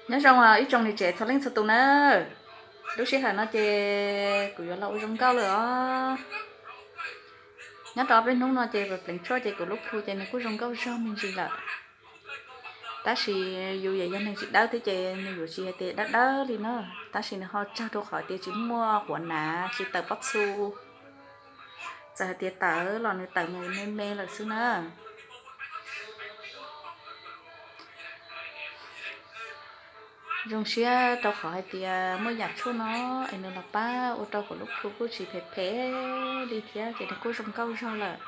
Nyob zoo ib tsoom niam tsev txhua leej txhua tus na. Lub sij hawm no ces kuv yuav los ua zoo nkauj lawm os. Nyob rau peb hnub no ces pleev tshuaj ces kuv lub plhu ces nws kuj zoo nkauj zog me ntsis lawm. Tab sis yus yog neeg tsis dawb thiab ces nws yuav tsis hais tias dawb dawb li na, tab sis nws ho tsawg rau qhov tias tsis muaj quav nav tsis tawm pob txhu. Txawm hais tias tawm los nws tawm me me lawm xwb na. Zoo siab rau qhov hais tias muaj yam tshuaj no es nws los pab ua rau kuv lub plhu kuj tsis phem phem li thiab ces nws kuj zoo nkauj zog lawm.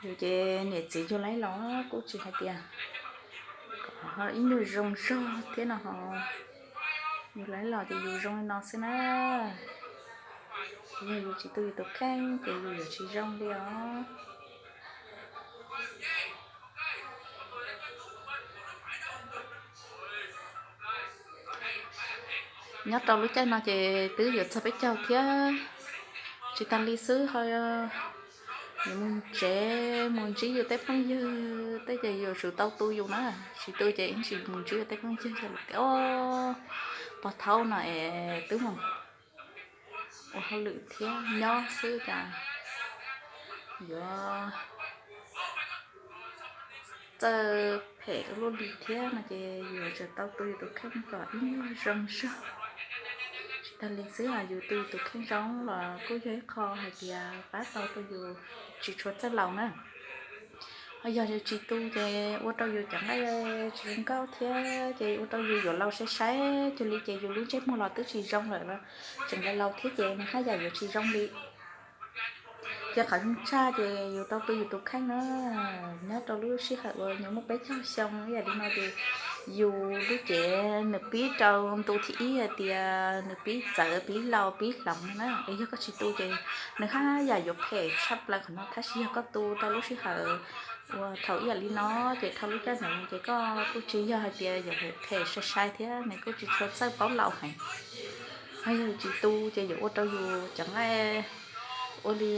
Yus ces niam txiv yug laib los kuj tsis hais tias ib nyuag zoo zog thiab no ho, yus laib los ces yus zoo li no xwb na. Yog yus tsis tu yus tus kheej ces yus yuav tsis zoo li os. Nyob rau lub caij no ces twb yuav txog peb caug thiab. Tsis tas li xwb ho yuav mus tsev mus ntsib yus tej phooj ywg tej ces yuav tsum tau tu yus na. Tsis tu ces yeej tsis mus ntsib yus tej phooj ywg yog lawm tias pog thaub no es twb mus ua hauj lwm thiab nyob xwb cas yuav txawj phem ua luaj li thiab no ces yus yuav tsum tau tu yus tus kheej kom ib nyuag zoo zog. Tsis tas li xwb os, yus tu yus tus kheej zoo los kuj yog ib qho hais tias pab tau rau yus tsis tshua txawj laus na. Ho yog yus tsis tu ces ua rau yus cov nqaij tsis zoo nkauj thiab ces ua rau yus yuav laus sai sai cuag li ces yus lub ntsej muag los twb tsis zoo lawm, tseem laus laus thiab ces nws haj yam yuav tsis zoo li. Ces qhov zoo tshaj ces yus tau tu yus tus kheej na. Nyob rau lub sij hawm uas nws muaj peb caug xyoo ib yam li no ces yus lub cev nws pib rau ntu thib ib hais tias nws pib txawv pib laus pib hloov na. Es yog koj tsis tu ces nws haj yam yuav phem tshaj plaws qhov no, tab sis yog koj tu rau lub sij hawm uas thaum ib yam li no ces dhau lub caij ntawd ces koj kuj tsis yog hais tias yuav phem sai sai thiab nws kuj tsis tshua txawj paub laus heev. Ho yog yus tsis tu ces yuav ua rau yus cov nqaij ua li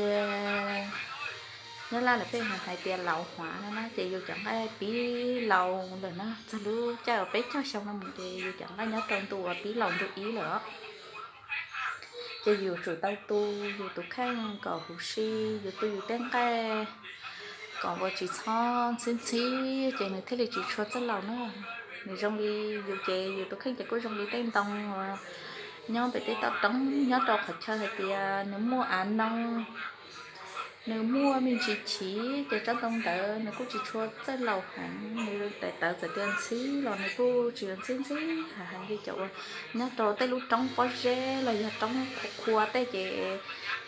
Nyab Laj lawv pheej hais tias laus hnav no na ces yus cov nqaij pib laus lawm na, txog lub caij uas peb caug xyoo no mus ces yus cov nqaij nyob rau ntu uas pib laus ntu ib lawm os. Ces yus tsum tau tu yus tus kheej kom huv si, yus tu yus tej nqaij kom ua tsis txhob ntxhib ntxhib ces nws thiaj li tsis tshua txawj laus na. Nws zoo li yus ces yus tus kheej ces kuj zoo li tej ntoo uas nyob pem tej toj roob nyob rau qhov chaw hais tias nws muaj av noo, nws muaj me ntsis chiv ces tsob ntoo ntawd nws kuj tsis tshua txawj laus heev, nws daim tawv txawm tias ntxhib los nws kuj tsis ntxhib ntxhib heev li cov uas nyob rau tej lub roob pob zeb los yog roob qhua qhua tej ces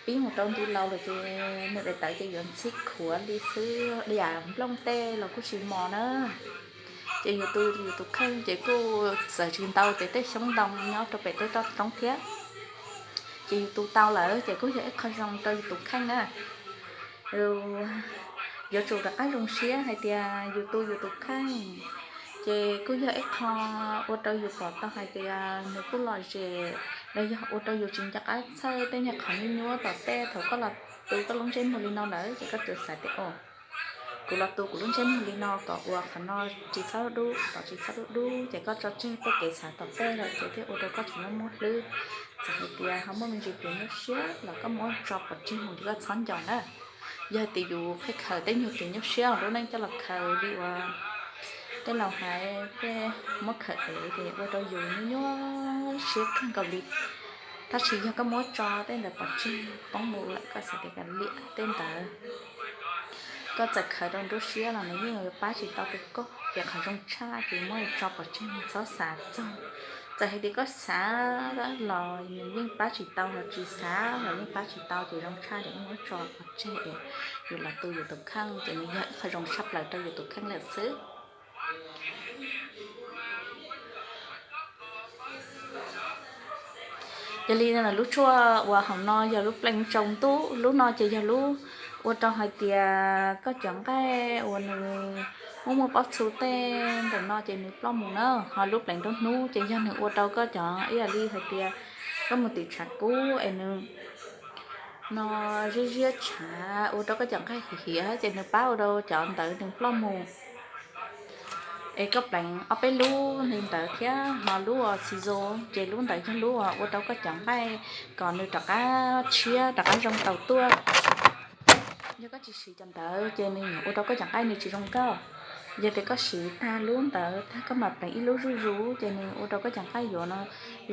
pib mus rau ntu laus lawm ces nws daim tawv ces yuav ntxhib khuav li xwb, yam nplooj tej los kuj tsis mos na. Ces yus tu yus tus kheej ces kuj txawm tsis ntau tias tej xyoob ntoo nyob rau pem tej toj roob thiab. Ces yus tu tau lawm ces kuj yog ib qho zoo rau yus tus kheej na. Yuav tsum rov qab zoo siab hais tias yus tu yus tus kheej, ces kuj yog ib qho ua rau yus pom tau hais tias nws kuj lom zem los yog ua rau yus tsis nco qab txhawj tej niag qhov nyuaj nyuaj tom tej thaum koj los tu koj lub ntsej muag li no lawm ces koj tsuas xav tias o, kuv los tu kuv lub ntsej muag li no kom ua qhov no tsis txhob dub, qhov tod tsis txhob dub dub ces koj tso tseg tej kev xav tom tej lawm ces thiaj ua rau koj tsis muaj muaj hlwb. Txawm hais tias ho muaj me ntsis kev nyuaj siab los koj muab tso pov tseg mus ces koj txhob nco na. Yog tias yus pheej khaws tej nyuag kev nyuaj siab lub neej coj los khaws li uas tej laus hais tej muab khaws ev ces ua rau yus nyuaj nyuaj siab kawg nkaus li. Tab sis yog koj muab tso tej ntawd pov tseg poob mus lawm koj xav tias kav liam tej ntawd, koj txawm khaws rau nruab siab los nws yeej yuav pab tsis tau rau koj. Ces qhov zoo tshaj ces muab tso pov tseg mus txhob xav txog. Txawm hais tias koj xav los nws yeej pab tsis tau, los tsis xav los yeej pab tsis tau ces zoo tshaj ces muab tso pov tseg es yus los tu yus tus kheej ces nws yog ib qho zoo tshaj plaws rau yus tus kheej lawm xwb. Yog li lub tshuaj uas hauv no yog lub pleev tsaus ntuj, lub no ces yog lub ua rau hais tias koj cov nqaij uas nws muaj muaj pob txhu tej ntawm no ces nws ploj mus na. Ho lub pleev nruab hnub ces yog nws ua rau koj cov ib yam li hais tias koj mus tim tshav kub es nws no ziab ziab tshav ua rau koj cov nqaij hiav hiav ces nws pab ua rau cov ntawd nws ploj mus. Es koj pleev ob peb lub li ntawd thiab ho lub xi zoo ces lub ntawd yog lub ua rau koj cov nqaij kom nws rov qab tshiab rov qab zoo tau tuaj. Yog koj tsis siv cov ntawd ces nws ua rau koj cov nqaij nws tsis zoo nkauj. Yog tias koj siv tag lub ntawd tag koj mam pleev ib lub zuj zus ces nws ua rau koj cov nqaij yuav no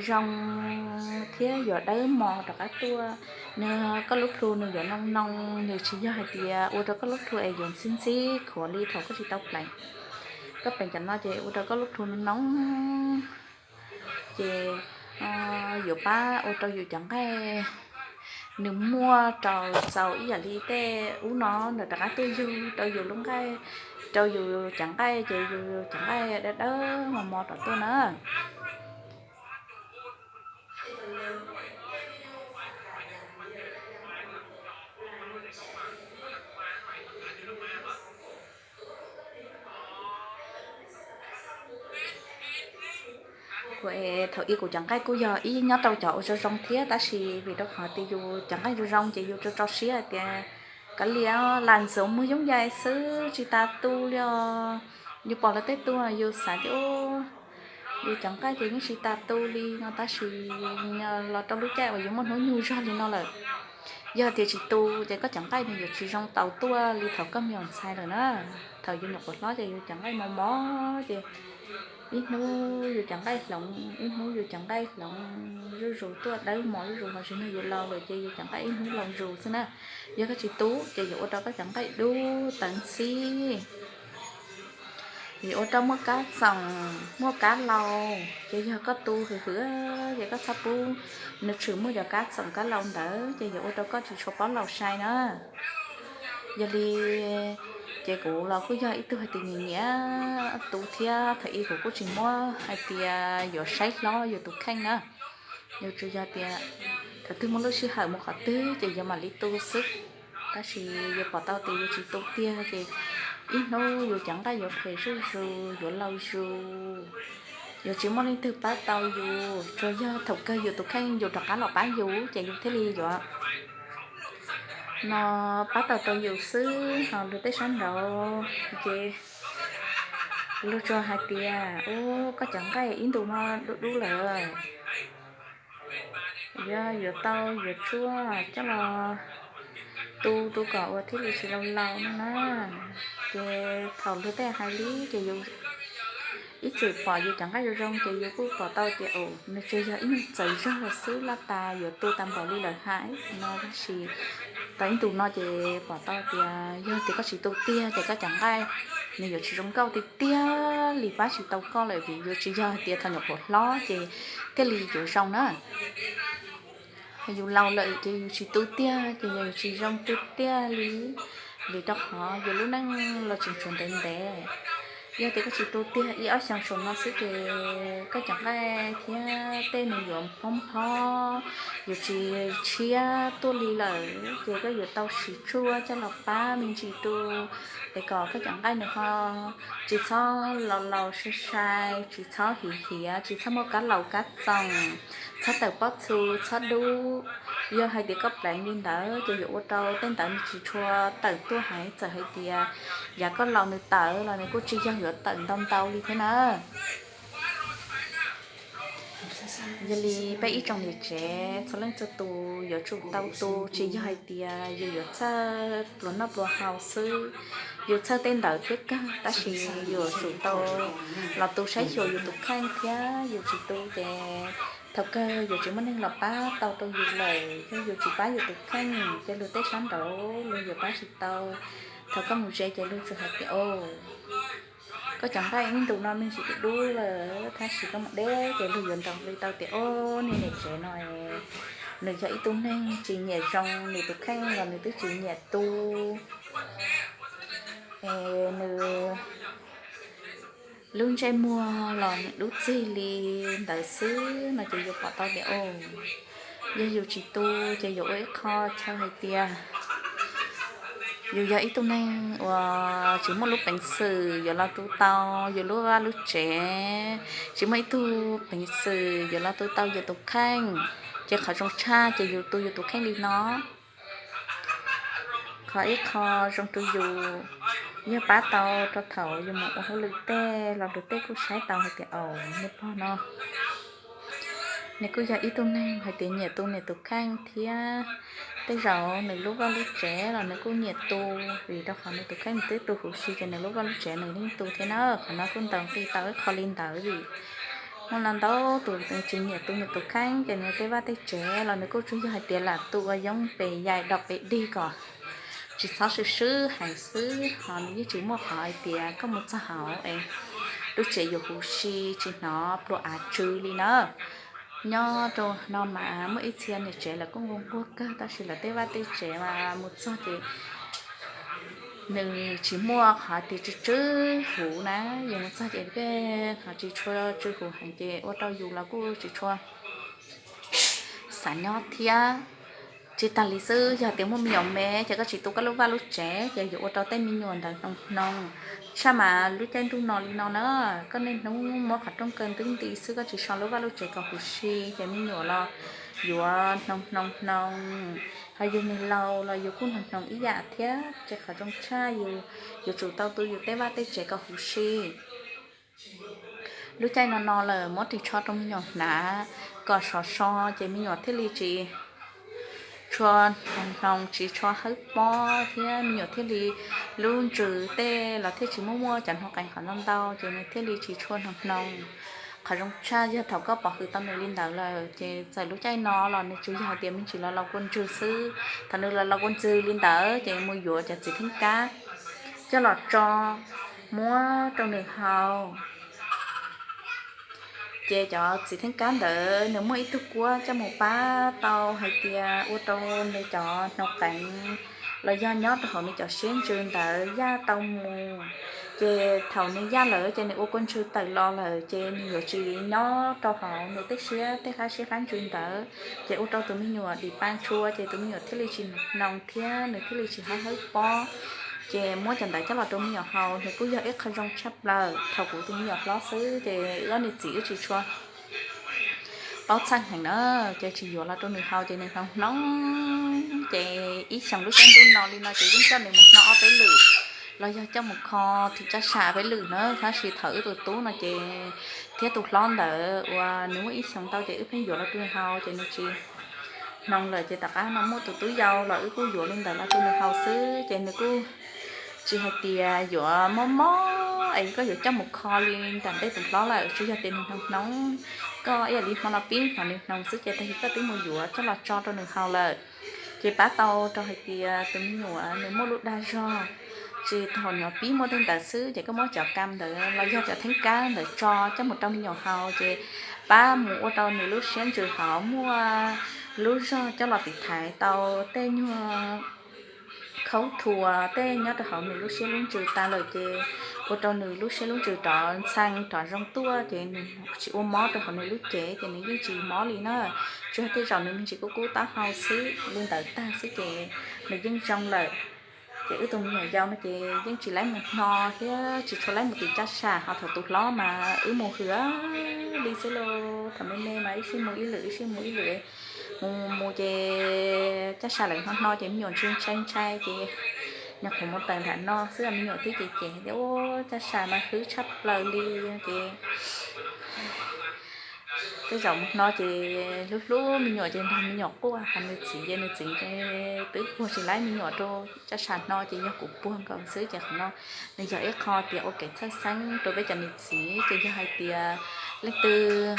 zoo thiab yuav dawb mos rov qab tuaj. Nws koj lub plhu nws yuav noo noo, nws tsis yog hais tias ua rau koj lub plhu es yuav ntxhib ntxhib khuav li thaum koj tsis tau pleev. Koj pleev cov no ces ua rau koj lub plhu noo noo ces yuav pab ua rau yus cov nqaij nws muaj rau txaus ib yam li tej ub no ntawm rov qab tuaj yug rau yus lub nqaij, rau yus cov nqaij ces yus cov nqaij dawb dawb mos mos rov tuaj na. Kuv thaum ub kuv cov nqaij kuj yog ib nyob rau cov ua zoo zoo thiab tab sis vim rau qhov tias yus cov nqaij zoo zoo ces yus tso tso siab hais tias kav liam lam ntxuav muag yooj yim xwb tsis tas tu li os. Yus pom lawv tej tuag yus xav tias yus cov nqaij ces yeej tsis tas tu li no tab sis los rau lub caij uas yus muaj hnub nyoog zog li no lawm, yog tias tsis tu ces koj cov nqaij nws yuav tsis zoo tau tuaj li thaum koj me nyuam ntxhais lawm na. Thaum yus nyuam qhuav hlob ces yus cov nqaij mos mos ces ib hnub yus cov nqaij hloov, ib hnub yus cov nqaij hloov zuj zus tuaj dawb mos zuj zus, ho tsis nrog yus laus lawm ces yus cov nqaij ib hnub laus zus xwb na. Yog koj tsis tu ces yuav ua rau koj cov nqaij dub tawv ntxhib, yuav ua rau muaj kab txoom muaj kab laus. Ces yog koj tu hwm hwm ces koj txhob pub nws tshwm muaj cov kab txoom kab laus ntawd ces yuav ua rau koj tsis tshua paub laus sai na. Yog li ces kuv los kuj yog ib tug hais tias nyiam nyiam tu thiab thaum ub kuv kuj tsis muab hais tias yuav saib hlob yus tus kheej na. Yus tsuas yog tias thaum twg muaj lub sij hawm mus qhov twg ces yuav mam li tu xwb. Tab sis yuav pom tau tias yus tsis tu tiag ces ib hnub yus cov nqaij yuav phem zuj zus yuav laus zus, yuav tsis muaj leej twg pab tau yus, tsuas yog thaum kawg yus tus kheej yus rov qab los pab yus ces yus thiaj li yuav no pab tau tau yus xwb. Ho luag tej sab nraud ces luag tsuas hais tias ub koj cov nqaij ib ntus no dub dub lawm, yuav yuav tau yuav tshuaj coj los tu tu kom ua thiaj li tsis laus laus no na. Ces thaum luag tej hais li ces yus ib txwm pom yus cov nqaij zoo zoo ces yus kuj pom tau tias nws tsuas yog ib nyuag txawv zog lawm xwb, laj tas yuav tu tas npaum li lawv hais no tab sis tau ib ntus no ces pom tau tias yog tias koj tsis tu tiag ces koj cov nqaij nws yuav tsis zoo nkauj tiag tiag li, pab tsis tau koj lawm vim yus tsis yog hais tias thaum nyuam qhuav hlob ces thiaj li yuav zoo na. Yus laus lawm ces yus tsis tu tiag ces yus tsis zoo tiag tiag li, vim rau qhov yus lub neej los tseem tshuav ntev ntev. Yog tias koj tsis tu tiag ib ob xyoos saum no xwb ces koj cov nqaij thiab tej nws yuav phob phob, yuav tsis tshiab tuaj li lawm ces koj yuav tau siv tshuaj coj los pab me ntsis tu es kom koj cov nqaij nws ho tsis txhob laus laus sai sai, tsis txhob hiav hiav, tsis txhob muaj kab laus kab txoom, txhob tawm pob txhu, txhob dub. Yog hais tias koj pleev li ntawd ces yuav ua rau tej ntawd nws tsis tshua tawm tuaj heev, txawm hais tias yav koj laus nws tawm los nws kuj tsis yog yuav tawm ntau ntau li thiab na. Yog li peb ib tsoom niam tsev txhua leej txhua tus yuav tsum tau tu, tsis yog hais tias yus yuav txhawj pluas noj pluas haus xwb, yus txhawj tej ntawd thiab kawg, tab sis yuav tsum tau los tu saib xyuas yus tus kheej thiab yus tsis tu ces thaum kawg yuav tsis muaj neeg los pab tau rau yus lawm. Yog yus tsis pab yus tus kheej ces luag tej sab nraud luag yuav pab tsis tau. Thaum koj mus ze ces luag tsuas hais tias koj cov nqaij ib ntus no me ntsis dub dub lawm, tab sis koj mus deb ces luag yuav ntaus nqi tau tias o, niag niam tsev no nws yog ib tug neeg tsis nyiam zoo, nws tus kheej los nws twb tsis nyiam tu, es nws lub ntsej muag los nws dub txig li ntawd xwb no ces yuav pom tau tias o, yog yus tsis tu ces yuav ua ib qho chaw hais tias Yus yog ib tug neeg uas tsis muaj lub peev xwm yuav los tu tau yus lub vaj lub tsev, tsis muaj ib tug peev xwm yuav los tu tau yus tus kheej, ces qhov zoo tshaj ces yus tu yus tus kheej li no. Qhov ib qho zoo rau yus, yog pab tau rau thaum yus mus ua hauj lwm tej los luag tej kuj saib tau hais tias, au, niag pog no nws kuj yog ib tug neeg hais tias nyiam tu nws tus kheej thiab. Tej zaum nws lub vaj lub tsev los nws kuj nyiam tu, vim rau qhov nws tus kheej nws twb tu huv si ces nws lub vaj lub tsev nws yeej tu thiab na. Qhov no kuj ntaus nqi tau ib qho li ntawd vim muaj ntau ntau tus nws tsis nyiam tu nws tus kheej ces nws tej vaj tej tsev los nws kuj tsuas yog hais tias lam tu ua yoov pes yaim dom pes dig kom tsis txhob swb swb heev xwb, ho nws yeej tsis muaj qhov hais tias koj mus txog hauv es lub tsev yuav huv si tsis hnov pluas av tsw li na. Nyob rau no mas muaj ib txhia niam tsev lawv kuj nquag nquag kawg tab sis lawv tej vaj tej tsev mas mus txog ces nws tsis muaj qhov tias tsw tsw huv na. Yus mus txog ces tej qhov tsis tshua tsw huv heev ces ua rau yus los kuj tsis tshua xav nyob thiab. Tsis tas li xwb, yog tias muaj me nyuam me ces koj tsis tu koj lub vaj lub tsev ces yuav ua rau tej me nyuam ntawd hnoos hnoos. Tshaj mas lub caij ntuj no li no na, koj niaj hnub muab qhov rooj kaw nti nti xwb, koj tsis so lub vaj lub tsev kom huv si ces me nyuam los yuav hnoos hnoos hnoos. Ho yus niag laus los yus kuj hnoos hnoos ib yam thiab, ces qhov zoo tshaj yus yuav tsum tau tu yus tej vaj tej tsev kom huv si. Lub caij no no lawm muab ris tsho rau me nyuam hnav kom sov so ces me nyuam thiaj li tsis tshua hnoos hnoos, tsis tshua hawb pob thiab me nyuam thiaj li lub ntsws tej los thiaj tsis muaj muaj cov hnoos qees qhov ntau ntau ces nws thiaj li tsis tshua hnoos hnoos. Qhov zoo tshaj yog thaum koj pov hwm tau nws li ntawd lawm ces txawm lub caij no los nws tsuas yog hais tias me ntsis los los kua ntswg xwb. Thaum nws los los kua ntswg li ntawd ces mus yuav cov txiv theej kab coj los tso muab rau nws haus. Ces cov txiv theej kab ntawd nws muaj ib tug kuab coj mus pab tau hais tias ua rau nws cov hnoos qees los yog nyob rau hauv nws cov siab ntsws ntawd yaj tau mus. Ces thaum nws yaj lawm ces nws ua kua ntswg tawm los lawm ces nws yuav tsis nyob rau hauv nws tej siab tej qab siab qab ntsws ntawd, ces ua rau tus me nyuam dim pa ntshua ces tus me nyuam thiaj li tsis hnoos thiab nws thiaj li tsis hawb hawb pob. Ces muab cov ntawd coj los rau me nyuam haus nws kuj yog ib qho zoo tshaj plaws. Thaum kuv tus me nyuam hlob xwb ces wb ob niam txiv wb tsis tshua paub txheej heev na, ces tsis yuav los rau nws haus ces nws hnoos hnoos. Ces ib xyoos lub caij ntuj no li no ces yeej coj nws mus hno ob peb lwm los yog coj mus kho thwm tsab sa peb lwm na, tab sis thaum wb tus tub no ces thiab tus hlob ntawd uas nws muaj ib xyoos ntau ces wb pheej yuav los rau nws haus ces nws tsis hnoos lawm ces tom qab no muaj tus tub yau los wb kuj yuav li ntawd los rau nws haus xwb ces nws kuj tsis hais tias yuav mob mob es koj yuav coj mus kho li nram ntej tus hlob lawm, tsuas yog tias nws hnoos hnoos, koj ib yam li hmo no pib hnov nws hnoos xwb ces tag kis koj twb mus yuav coj los tso rau nws haus lawm. Ces pab tau rau hais tias tus me nyuam nws muaj lub dag zog, tsis thaum nws pib muaj tej ntawd xwb ces koj muab cov kam ntawd los yog cov theeb kab ntawd tso coj mus rau me nyuam haus ces pab mus ua rau nws lub siab ntsws hauv muaj lub zog coj los tiv thaiv tau tej nyuag khaub thuas tej nyob rau hauv nws lub siab lub ntsws tas lawm ces ua rau nws lub siab lub ntsws rov ntxhee rov zoo tuaj ces nws tsis ua mob rau hauv nws lub cev ces nws yeej tsis mob li na. Tsuas yog tej zaum nws me ntsis kub kub taub hau xwb li ntawd tag xwb ces nws yeej zoo lawm. Ces wb tus me nyuam yau no ces yeej tsis laib mus hno thiab tsis tshua laib mus tim tsab sa, ho thaum tus hlob mas wb mus hwm li xwb lauj. Thaum me me mas ib sij mus ib lwm ib sij mus ib lwm, mus mus ces tsab sa lawv hno hno ces me nyuam ntshai ntshai ntshai ces nyuam qhuav mus tawm nram no xwb me nyuam twb cem cem tias ua tsab sa mas hwb tshaj plaws li ces tej zaum mus hno ces hlub hlub me nyuam ces nrog me nyuam quaj, ho nws txiv ces nws txiv twb puag tsis laib me nyuam rau tsab sa hno ces yog kuv puag nkaus xwb ces qhov no nws yog ib qho tias ua kev txhawj xeeb rau peb cov niam txiv ces yog hais tias leej twg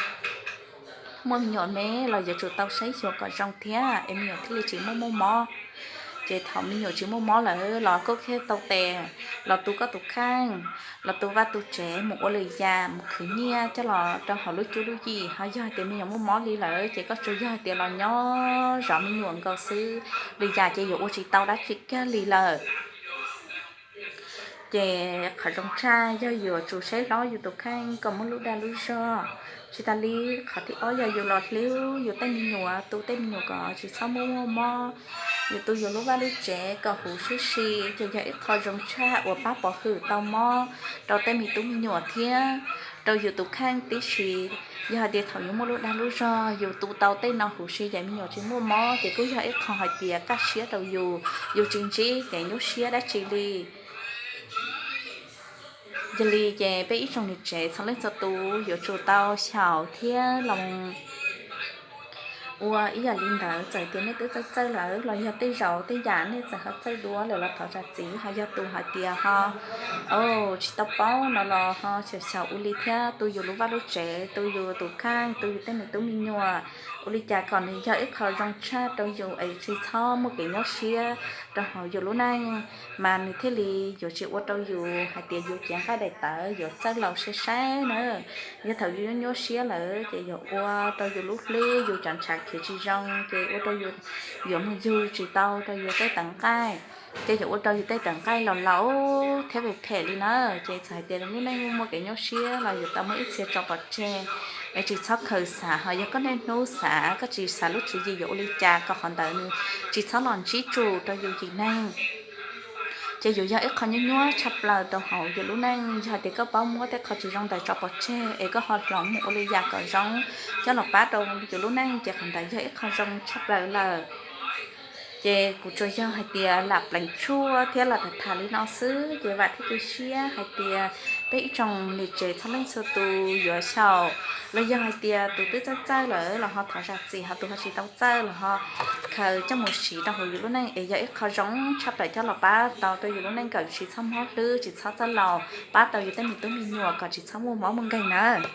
muaj me nyuam me los yuav tsum tau saib xyuas kom zoo thiab es me nyuam thiaj li tsis muaj muaj mob. Ces thaum me nyuam tsis muaj mob lawm los koj thiaj tau tes los tu koj tus kheej, los tu vaj tu tsev, mus ua lwm yam, mus khwv nyiaj coj los rau hauv lub cuab lub yig. Ho yog hais tias me nyuam muaj mob li lawm ces koj tsuas yog hais tias los nyob zov me nyuam nkaus xwb, lwm yam ces yuav ua tsis tau dab tsi kiag li lawm. Ces qhov zoo tshaj yog yuav tsum saib hlob yus tus kheej kom muaj lub dag lub zog. Tsis tas li, qhov thib ob yog yus los hlub yus tej me nyuam, tu tej me nyuam kom tsis txhob muaj muaj mob. yus tu yus lub vaj lub tsev kom huv sib si, ces yog ib qho zoo tshaj uas pab pov hwm tau mob rau tej me tub me nyuam thiab rau yus tus kheej tib si. Yog hais tias thaum yus muaj lub dag lub zog yus tu tau tej no huv si ces me nyuam tsis muaj mob ces kuj yog ib qho hais tias kaj siab rau yus, yus tsis ntsib kev nyuaj siab dab tsi li. Yog li ces peb ib tsoom niam tsev txhua leej txhua tus yuav tsum tau xyaum thiab los ua ib yam li ntawd. Txawm tias nej twb txawj txawj lawm los yog tej zaum tej yam nej txawm ho txawj dua lawm los thov zam txim. Ho yog tus hais tias ho tsis tau paub no los ho xyaum xyaum ua li thiab tu yus lub vaj lub tsev, tu yus tus kheej, tu yus tej me tub me nyuam, ua li cas kom nws yog ib qho zoo tshaj rau yus es tsis txhob muaj kev nyuaj siab rau hauv yus lub neej, mas nws thiaj li yuav tsis ua rau yus hais tias yus cev nqaij daim tawv yuav txawj laus sai sai na. Yog thaum yus nyuaj nyuaj siab lawm ces yuav ua rau yus lub hlwb, yus cov ntshav khiav tsis zoo ces ua rau yus yuav mus yug tsis tau rau yus tej tawv nqaij, ces yuav ua rau yus tej tawv nqaij laus laus thiab phem phem li na. Ces txawm hais tias lub neej muaj kev nyuaj siab los yuav tau muaj ib txhia tso pov tseg, es tsis txhob khaws xav. Ho yog koj niaj hnub xav, koj tsis xav lub tswv yim yuav ua li cas kom qhov ntawd nws tsis txhob los ntsib tsus rau yus yim neeg, ces yuav yog ib qho nyuaj nyuaj tshaj plaws rau hauv yus lub neej. Yog hais tias koj paub muab tej qho tsis zoo ntawd tso pov tseg es koj ho hloov mus ua li yam kom zoo coj los pab rau yus lub neej ces qhov ntawd yog ib qho zoo tshaj plaws lawm. Ces kuv tsuas yog hais tias lam pleev tshuaj thiab lam tham tham li no xwb, ces vam thiab cia siab hais tias peb ib tsoom niam tsev txhua leej txhua tus yuav xyaum, los yog hais tias tus twb txawj txawj lawm los ho thov zam txim, ho tus ho tsis tau txawj los ho khaws coj mus siv rau hauv yus lub neej es yog ib qho zoo tshaj plaws coj los pab tau rau yus lub neej kom yus tsis txhob mob hlwb, tsis txhob txawj laus, pab tau yus tej me tub me nyuam kom tsis txhob muaj mob muaj nkeeg nawb.